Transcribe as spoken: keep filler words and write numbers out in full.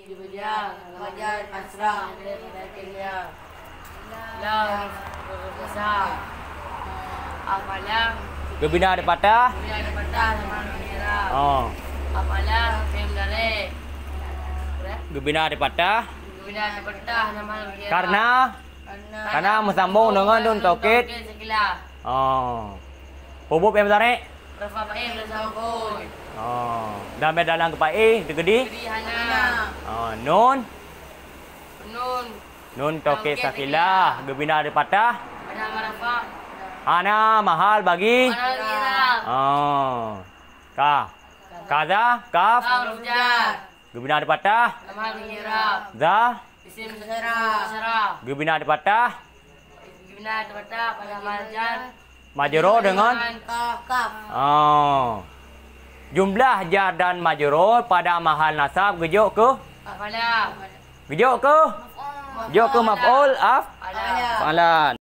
Fajar, fajar, asra, asra. Lam, asra. Afala. Geubina di patah. Geubina di patah, nama geubina. Oh. Afala, fi'il mudhari. Geubina di patah. Geubina di patah, nama geubina. Karena, karena meusambung dengan nun taukid. Nun taukid sakilah. Oh. Peue buet fi'il mudhari? Rafa fa'il, nasab maf'ul. Oh. Dan dalam geupaih, teukeudi? Teukeudi hana. Oh, nun? Nun. Nun taukid sakilah. Geubina di patah? Pada mahal rafa. Hana mahal bagi? Hana bagi i'rab. Oh. Ka. Kaza, kaf. Kaf huruf jar. Geubina di patah? Hana mahal bagi i'rab. Za? Isim isyarah. Geubina di patah? Geubina di patah pada mahal jar. Majrur dengan? Dengan kaf. Oh. Jumlah jar dan majrur pada mahal nasab geujok keu? Afala. Geujok keu? Geujok keu maf'ul af-, af'alan.